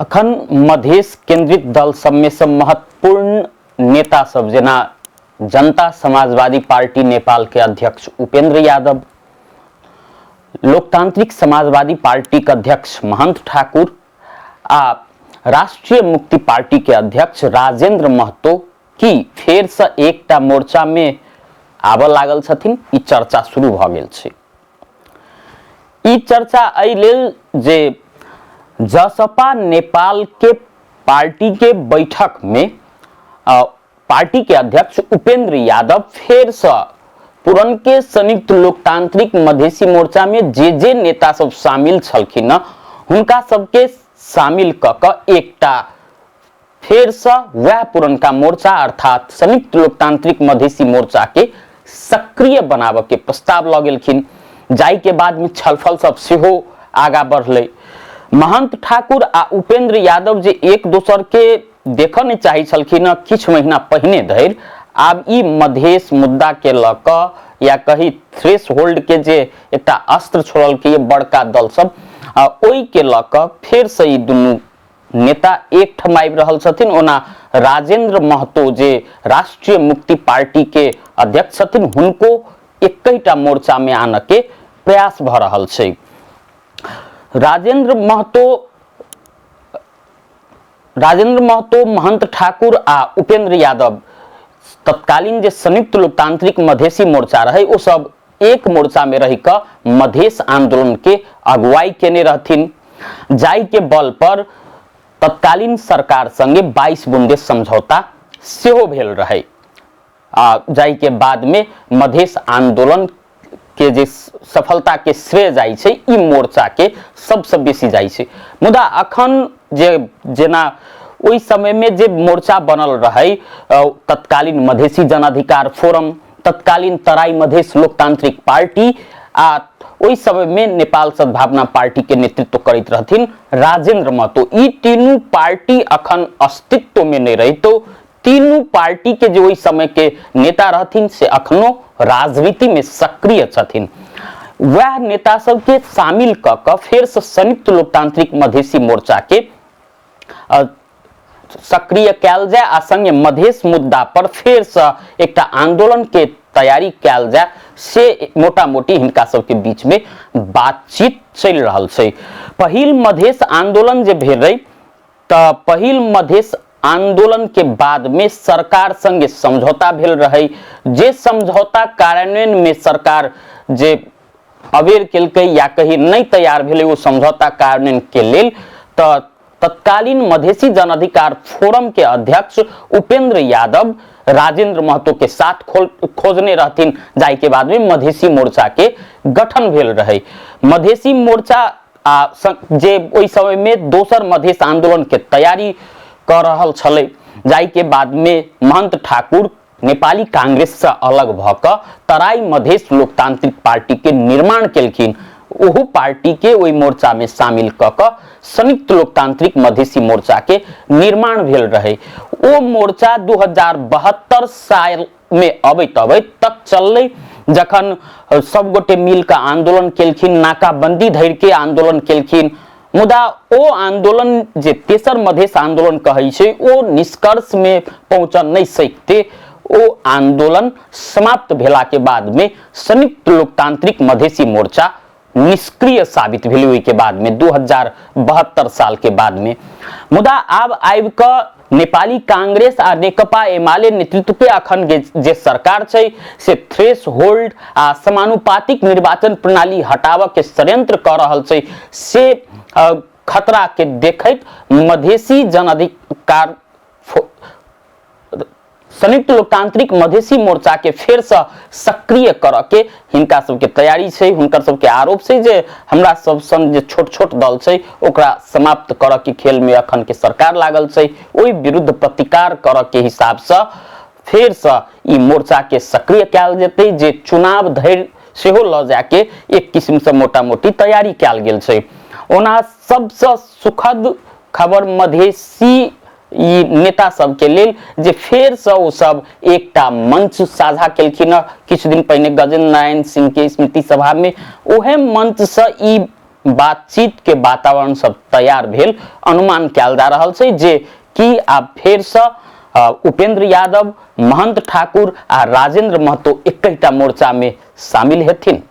अखन मधेश केंद्रित दल सबमे से महत्वपूर्ण नेता सब जेना जनता समाजवादी पार्टी नेपाल के अध्यक्ष उपेंद्र यादव, लोकतांत्रिक समाजवादी पार्टी के अध्यक्ष महंत ठाकुर आ राष्ट्रीय मुक्ति पार्टी के अध्यक्ष राजेंद्र महतो की फेर से एकटा मोर्चा में आबऽ लागल छथिन, ई चर्चा शुरू भऽ गेल छै। ई चर्चा एहि लेल जे जसपा नेपाल के पार्टी के बैठक में पार्टी के अध्यक्ष उपेंद्र यादव फेर से पुरनके संयुक्त लोकतांत्रिक मधेसी मोर्चा में जे जे नेता सब शामिल छलखिन हुनका सबके शामिल क क एकटा फेर से वह पुरनका मोर्चा अर्थात संयुक्त लोकतांत्रिक मधेसी मोर्चा के सक्रिय बनाबऽ के प्रस्ताव लऽ गेलखिन, जाहि के बाद में छलफल सब सेहो आगा बढ़लै। महंत ठाकुर आ उपेंद्र यादव जे एक दोसर के देखऽ नहि चाहै छलखिन किछु महीना पहिने धरि, आब ई मधेश मुद्दा के लऽ कऽ या कही थ्रेस होल्ड के जे एकटा अस्त्र छोड़लकै बड़का दल सब, ओहि के लऽ कऽ फेर से ई दुनू नेता एकठाम आबि रहल छथिन। ओना राजेंद्र महतो जे राष्ट्रीय मुक्ति पार्टी के अध्यक्ष छथिन हुनको एकहिटा मोर्चा में आनऽ के प्रयास भऽ रहल छै। राजेंद्र महतो, महंत ठाकुर आ उपेंद्र यादव तत्कालीन जे संयुक्त लोकतांत्रिक मधेसी मोर्चा रहे ओ सब एक मोर्चा में रहि कऽ मधेश आंदोलन के अगुवाई केने रहथिन, जाहि के बल पर तत्कालीन सरकार संगे 22 बुंदे समझौता सेहो भेल रहे आ जाहि के बाद में मधेश आंदोलन के जे सफलता के श्रेय जाइ छै ई मोर्चा के सबसे बेसी जाइ छै। मुदा अखन जे जेना ओहि समय में जे मोर्चा बनल रहे तत्कालीन मधेसी जनाधिकार फोरम, तत्कालीन तराई मधेश लोकतांत्रिक पार्टी आ ओहि समय में नेपाल सद्भावना पार्टी के नेतृत्व करैत रहथिन राजेंद्र महतो, ई तीनू पार्टी अखन अस्तित्व में नहीं रहितो तीनू पार्टी के जो ओहि समय के नेता रहथिन से अखनो राजनीति में सक्रिय छथिन। वह नेता सबके शामिल क क फेर से संयुक्त लोकतांत्रिक मधेसी मोर्चा के सक्रिय कयल जाय आ संगे मधेश मुद्दा पर फेर से एकटा आंदोलन के तैयारी कयल जाय, से मोटा मोटी हिनका सबके बीच में बातचीत चलि रहल छै। पहिल मधेश आंदोलन जे भेल रहे तऽ पहिल मधेश आंदोलन के बाद में सरकार संगे समझौता भेल रहे, जे समझौता कार्यान्वयन में सरकार जे अबेर केलकै या कही नहीं तैयार भेलै ओ समझौता कार्यान्वयन के लेल, तऽ तत्कालीन मधेसी जन अधिकार फोरम के अध्यक्ष उपेंद्र यादव राजेंद्र महतो के साथ खोजने रहथिन, जाहि के बाद में मधेसी मोर्चा के गठन भेल रहे। मधेसी मोर्चा आ जे ओहि समय में दोसर मधेश आंदोलन के तैयारी कर रहल छलै, जाहि के बाद में महंत ठाकुर नेपाली कांग्रेस से अलग भऽ कऽ तराई मधेश लोकतांत्रिक पार्टी के निर्माण केलखिन। ओहू पार्टी के ओहि मोर्चा में शामिल कऽ कऽ संयुक्त लोकतांत्रिक मधेसी मोर्चा के निर्माण भेल रहे। ओ मोर्चा 2072 साल में अबैत अबैत तक चललै, जखन सब गोटे मिल कऽ आंदोलन केलखिन, नाकाबंदी धरि के आंदोलन केलखिन। मुदा ओ आंदोलन जे तेसर मधेश आंदोलन कहै छै ओ निष्कर्ष में पहुंचल नहीं सकते। ओ आंदोलन समाप्त भेला के बाद में संयुक्त लोकतांत्रिक मधेसी मोर्चा निष्क्रिय साबित भेलै ओहि के बाद में 2072 साल के बाद में। मुदा आब आबि कऽ नेपाली कांग्रेस आ नेकपा एमाले नेतृत्व के अखन जे सरकार छै से थ्रेस होल्ड आ समानुपातिक निर्वाचन प्रणाली हटाबऽ के षड्यंत्र कऽ रहल छै, से खतरा के देखैत मधेसी जन अधिकार संयुक्त लोकतांत्रिक मधेसी मोर्चा के फेर से सक्रिय करऽ के हिनका सबके तैयारी छै। हुनकर सबके आरोप छै जे हमरा सब सन जे छोट छोट दल छै ओकरा समाप्त करऽ के खेल में अखन के सरकार लागल छै, ओहि विरुद्ध प्रतिकार करऽ के हिसाब से फेर से ई मोर्चा के सक्रिय कयल जेतै, जे चुनाव धरि सेहो लऽ जाके एक किस्म से मोटा मोटी तैयारी कयल गेल छै। ओना सबसँ सुखद खबर मधेसी ई नेता सबके लेल जे फेरसँ ओ सब एकटा मंच साझा केलखिन हँ किछु दिन पहिने गजेन्द्र नारायण सिंह के स्मृति सभा में, ओहे मंच से ई बातचीत के वातावरण सब तैयार भेल अनुमान कयल जा रहल छै जे की आब फेरसँ उपेंद्र यादव, महंत ठाकुर आ राजेंद्र महतो एकहिटा मोर्चा में शामिल हेथिन।